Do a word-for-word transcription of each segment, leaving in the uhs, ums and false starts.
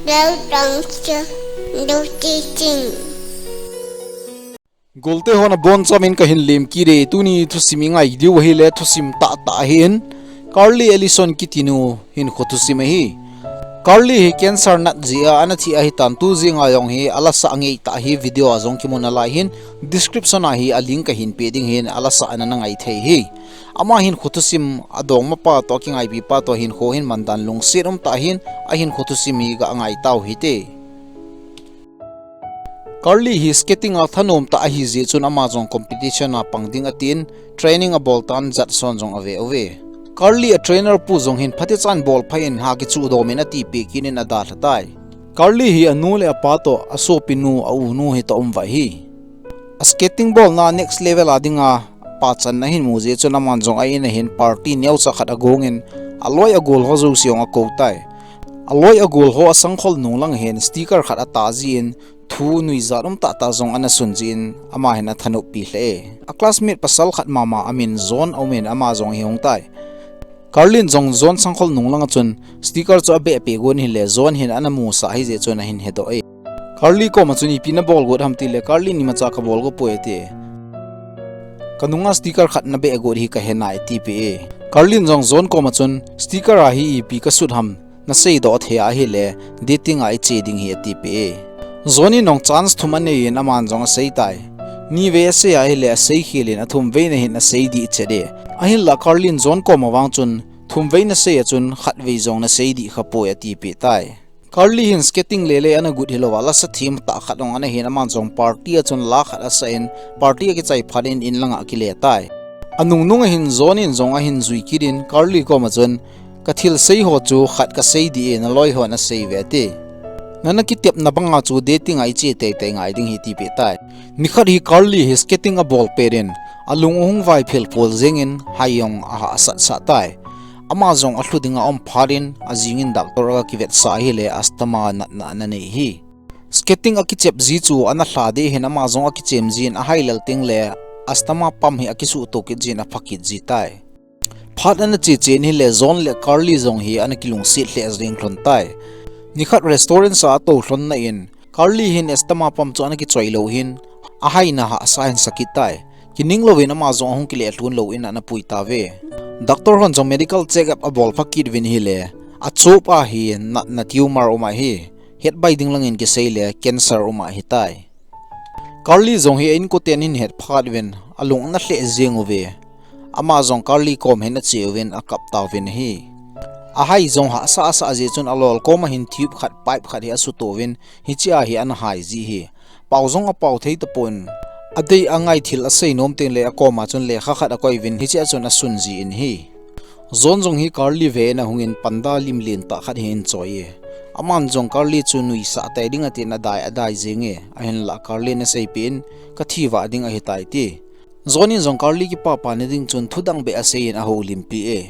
Dau tang chu, dau chi ching. Golte hon abon chamin kahin lemkit e, tuni thusim ingai diu ahile thusim tahtah ahin, Carly Ellison kitinu hinkho thusim ahi. Carly hi cancer nat jeh a ana thi ahitan, tu jing a jong hi alasah angeitah hi video a jong kimu nalai hin, description a hi a link kahin pe ding hin, alasah ana nangai thei hi. Ama hinkho thusim adongmapa toh, akingaipipa toh hinkho hin mandan lungset umtah hin, ahinkho thusim hi ga ngaitau hite. Carly hi skating a thanom tah ahi jeh chun ama jong competition a pang ding atin, training abol tan, judge hon jong ave uve. Carly a trainer pu jong hin phatechan bolphai in, ha kichuh dom in atipeh kit in adalha tai. Carly hi anu le apa toh, asopinu, a-unu hitoh umvai hi. A skating bolna next level a dinga pachanna ahin mu jeh chun aman jong a-in a hin party neocha khat agong in, aloi agol ho jouse jong akou tai. Aloi agol ho asangkhol nunglang hin sticker khat atah jin, thu nuijat umtah tah jong ana sun jin, ama hin athanoppi lheh e. A classmate pasal khat mama amin John aumin, ama jong ahung tai. Carly in jong John sangkhol nunglang a chun sticker chu abeh peh got in ahile, John hin ana musah ahi jeh chun ahin hedoh e. Carly koma chun ipi nabol got ham tile, Carly in imacha kabol go poi ati. Kanunga sticker khat nabeh got hi kahe nai atipeh e. Carly in jong John koma chun sticker a hi ipi kasut ham naseidoh thei ahile, dating a iche ding hi atipeh e. John in jong chance thum anei in aman jong asei tai. Nivei asei ahile asei khel in athumvei na hin asei dih chet e. Ahinlah Carly in John koma vang chun thumvei nasei a chun khatvei jong nasei dih khapoi atipeh tai. Carly hin skating lele ana got hilouva, lasa themtah khat jong ana hin, aman jong party a chun la khat asah in, party akichai phat in in langa akile tai. Anungnung a hin John in jong ahin jui kit in, Carly koma chun, kathilsei ho chu khat kasei dih e, naloi hon asei uve ati. Nana kitepna banga chu dating a iche teitei ngai ding hi atipeh tai. Nikhat hi Carly hi skating abol pet in, alung ahung vaiphel pol jeng in, hai jong ahahsat sah tai. Ama jong alhu dinga aum phat in, ajing in doctor aga kivetsah ahile, asthma natna ananei hi. Skating akichep ji chu ana lha deh hin, ama jong akichem jin, ahailel tengle asthma pump hi akisuhto kit jin, apha kit ji tai. Phat ana che che in ahile, John le Carly jong hi ana kilungset lheh jeng lhon tai. Nikhat restaurant sa atou lhonna in, Carly hin asthma pump chu ana kichoi lou hin, ahaina hahsa ahin sa kit tai. Kining louvin ama jong ahung kile lhun louvin ana pui tauve. Doctor hon jong medical check up abol pha kit uvin ahile, achop a hi natna tumor um ahi. Hetbai ding langin kisei le cancer um ahitai. Carly jong hi a-inkoten ahin het phat uvin, alung ana lheh jeng uve. Ama jong Carly kom hin ache uvin akap tauvin ahi. Ahai jong hahsa asah jeh chun alol koma hin tube khat, pipe khat hi asuto uvin, hichea hi ana hai ji hi. Pao jong apao thei tapon, adei angai thil asei nom tengle akoma chun lekha khat akoi uvin, hichea chun asun jin ahi. John jong hi Carly ve in ahung in panda lim lentah khat hi ahin choi e. Aman jong Carly chu nuisah tei ding atin adai adai jeng e. Ahinlah Carly in aseipeh in, kathi vah ding ahitai ati. John in jong Carly kipapana ding chun thudang beh asei in ahoulimpi e.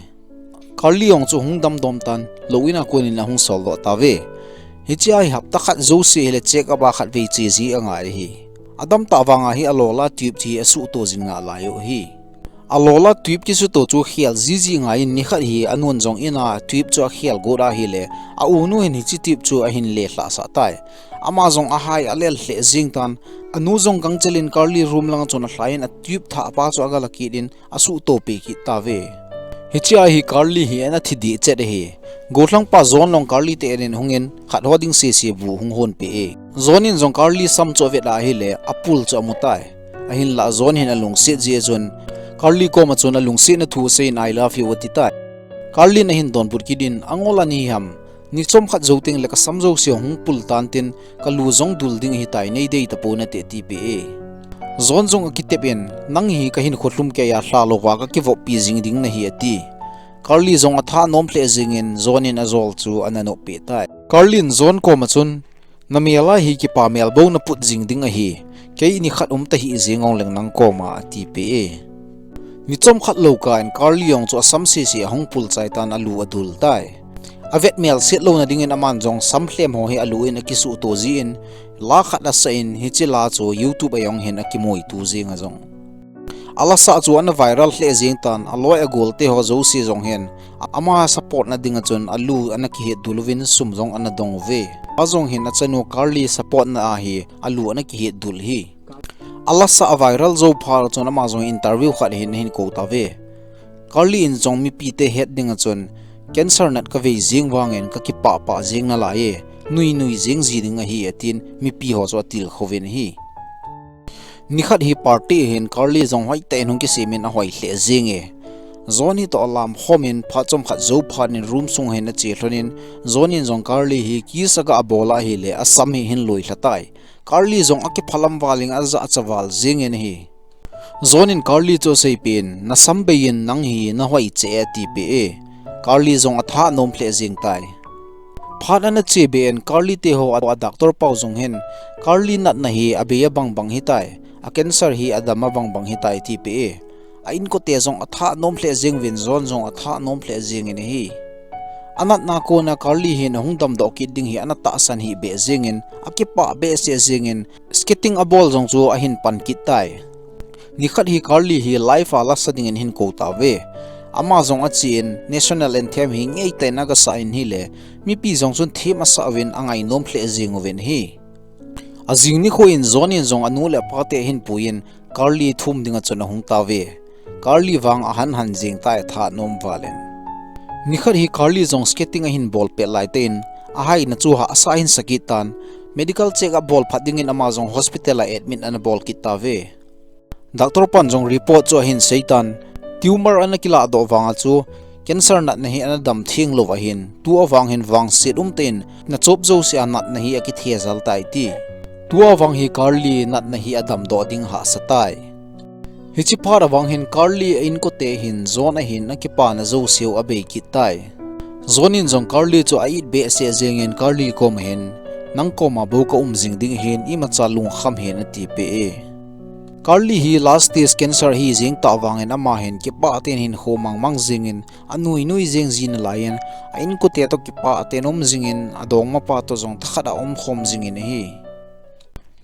Carly jong chu hung damdom tan, lou in a kon in ahung soldoh tauve. Hichea hi hapta khat jouse hile check up a khatvei che ji angai ahi. Adamtah vanga hi alol a tube hi asuhto jing nalai u ahi. Alol a tube kisuto chu khel jiji ngai in, nikhat hi anun jong in a tube chu akhel got ahile, a-unu hin hiche tube chu ahin lelhah sah tai. Ama jong ahai alel lheh jeng tan, anu jong gangchel in Carly room langa chun alhai in a tube thahpa chu agala kit in asuhto peh kit tauve. Hichea hi Carly hi ana thi deh chet ahi. Gollhangpa John jong Carly te en in ahung in, khat ho ding sese bu ahung honpeh e. John in jong Carly sam chu avet ahile, apul chu amu tai. Ahinlah John hin alungset jeh a chun, Carly koma chun alungsetna thu asei in, I love you ati tai. Carly in ahin donbut kit in, angol a nahi ham, ni chomkhat jou tengle kasam jouse ahung pul tan tin, kalu jong dul ding ahitai, nei dei tapon ati, atipeh e. John jong akitep in, nang hi kahinkho lhumkeiya lhalouva kakivoppi jing ding nahi ati. Carly jong athanom lheh jeng in, John in ajol chu ana noppeh tai. Carly in John koma chun, namel a hi kipa mel bou naput jing ding ahi. Kei nikhat um tahih jeng jongleng nang koma atipeh e. Ni chomkhat lou kah in Carly jong chu asam sese ahung pul chai tan, alu adul tai. Avet melset louna dingin aman jong sam lhem ho hi alu in akisuhto jin, la khat asah in, hiche la chu YouTube a jong hin akimuitu jeng a jong. Alasa chu ana viral lheh jeng tan, aloi agol te ho jouse jong hin ama support na ding a chun alu ana kihet dul uvin sum jong ana dong uve. Ajong hin achanu Carly support na ahi alu ana kihet dul hi. Alasa a viral jou phat chun ama jong interview khat hin hin ko tave. Carly in jong mipi te het ding a chun, cancer nat ka vei jing vangin ka kipah pah jing nalai e, nui nui jing ji ding ahi atin mipi ho chu atil khovin ahi. Nikhat hi party hin Carly jong hoitah in hung kisemin ahoi lheh jing e. John hi toh alam khomin phat chomkhat jou phat in room sung hin ache lhonin, John in jong Carly hi kiss aga abol ahile asam hi hin lui lha tai. Carly jong akiphalam val in ajahcha val jingin ahi. John in Carly chu aseipeh in, "Nasam bei in nang hi nahoi cheh e," atipeh e. Carly jong atha nom lheh jing tai. Phat ana che be in Carly te ho a doctor pau jong hin, "Carly natna hi abei abang bang hitai, a cancer hi adam abang bang hitai," atipeh e. A inkote jong atha nom lheh jing uvin John jong atha nom lheh jingin ahi. Anatna kona Carly hin ahung damdoh kit ding hi ana tahsan hih beh jingin akipah behseh jingin skating abol jong chu ahin pan kit tai. Nikhat hi Carly hi live a lasa dingin hin ko tave. Ama jong achen National Anthem hi ngeitah in aga sa in ahile mipi jong chun them asah uvin angai nom lheh jing uvin ahi. Ajing nikho in John in jong anu le apa te ahin puiyin Carly thum ding a chun ahung tave. Carly vang ahan han jing tai atha nom val in. Nikhat hi Carly jong skating ahin bol pet lai tah in ahaina chu hahsa ahin sa kit tan, medical check up bol phat dingin ama jong hospital a admit ana bol kit tave. Doctor pan jong report chu ahin sei tan, tumor ana kilah doh vang a chu cancer natna hi ana dam theng lou ahin, tua vang hin vangset umtah in na chop jouse a natna hi akithejal tai ati. Tua vang hi Carly natna hi adam doh ding hahsa tai. Hiche phat a vang hin Carly a inkote hin John ahin akipana jouse u abei kit tai. John in jong Carly chu a it behseh jingin Carly koma hin, "Nang koma bou ka um jing ding ahin, imacha lungkham hih in," atipeh e. Carly hi last stage cancer ahi jing tah vangin ama hin kipah tah in hin kho mang mang jingin, anui nui jing ji nalaiyin, a inkote toh kipah tah in um jingin, adongmapa toh jong thakhat a um khom jingin ahi.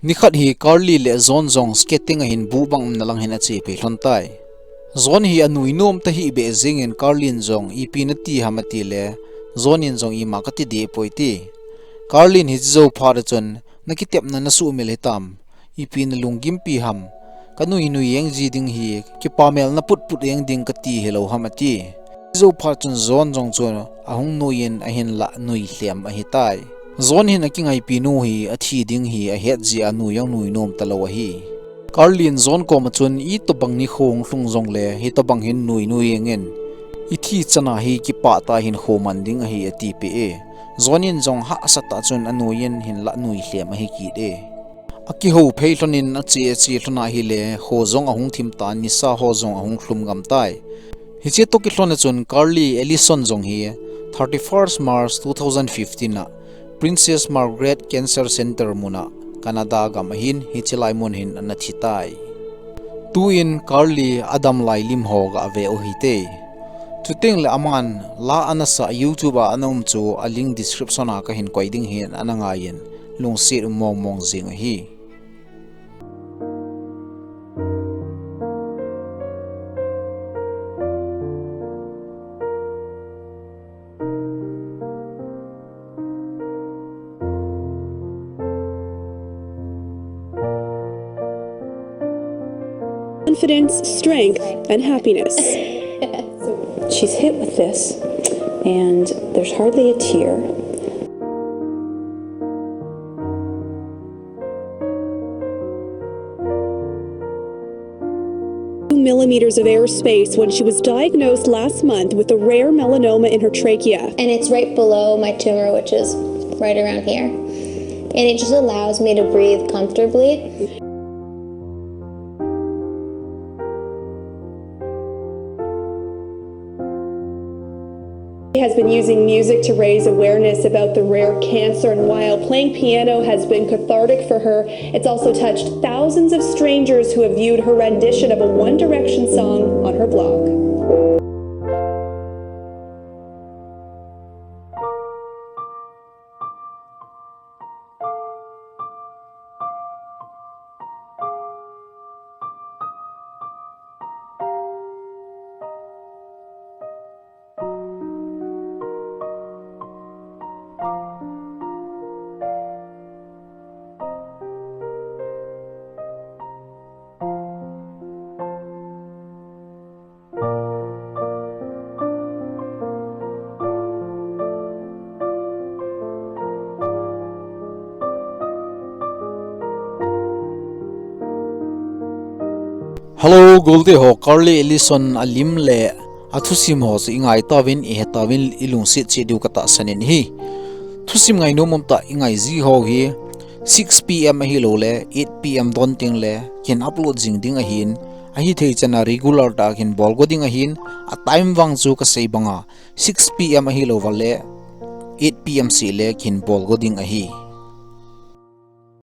Nikhat hi Carly le John jong skating ahin buh bang umna lang hin ache phei lhon tai. John hi anui nom tah hih beh jingin Carly in jong, "Ipi nati ham?" atile, John in jong, "Ima kati deh poi," ati. Carly in hiche jou phat a chun, "Na kitepna na suhmil hitam? Ipi na lunggimpi ham? Ka nui nui jeng ji ding hi, kipa mel na put put jeng ding kati hilou ham?" ati. Jou phat chun John jong chu ahung nuiyin ahinlah nui lhem ahitai. John hin akingaipi nu hi athi ding hi ahet jeh a nui jong nui nom talou ahi. Carly in John koma chun, "Itobang nikho hung lhung jongle hitobang hin nui nui jengin, ithi chan a hi kipah tah a hin kho man ding ahi," atipeh e. John in jong hahsa tah chun anuiyin hinlah nui lhem ahi kit e. Akihou phei lhonin ache ache lhon ahile, kho jong ahung thim tan, nisa ho jong ahung lhum gam tai. Hiche toh kilhon a chun Carly Ellison jong hi thirty-first March two thousand fifteen a Princess Margaret Cancer Center mun a Canada gam a hin hiche lai mun hin ana thi tai. Tuin Carly adam lai lim ho gave u hite. Chuteng le aman la ana sah YouTube a ana um chu a link description a kahin koi ding ahin ana ngaiyin. Lungset um mong mong jing ahi. Confidence, strength, and happiness. She's hit with this, and there's hardly a tear. Millimeters of air space when she was diagnosed last month with a rare melanoma in her trachea. And it's right below my tumor, which is right around here. And it just allows me to breathe comfortably. Has been using music to raise awareness about the rare cancer, and while playing piano has been cathartic for her, it's also touched thousands of strangers who have viewed her rendition of a One Direction song on her blog. Hello, Goldie ho, Carly Ellison alim le athusim ho chu ingai tauvin, ihe tauvin, ilungset cheh diu katahsan in ahi. Thusim ngainom umtah ingai ji ho hi six P M ahilouleh eight P M don teng le kin upload jing ding ahin, ahithei chan a regular tah a kin bolgo ding ahin, a time vang chu kasei banga six P M ahilou vale eight P M seh le kin bolgo ding ahi.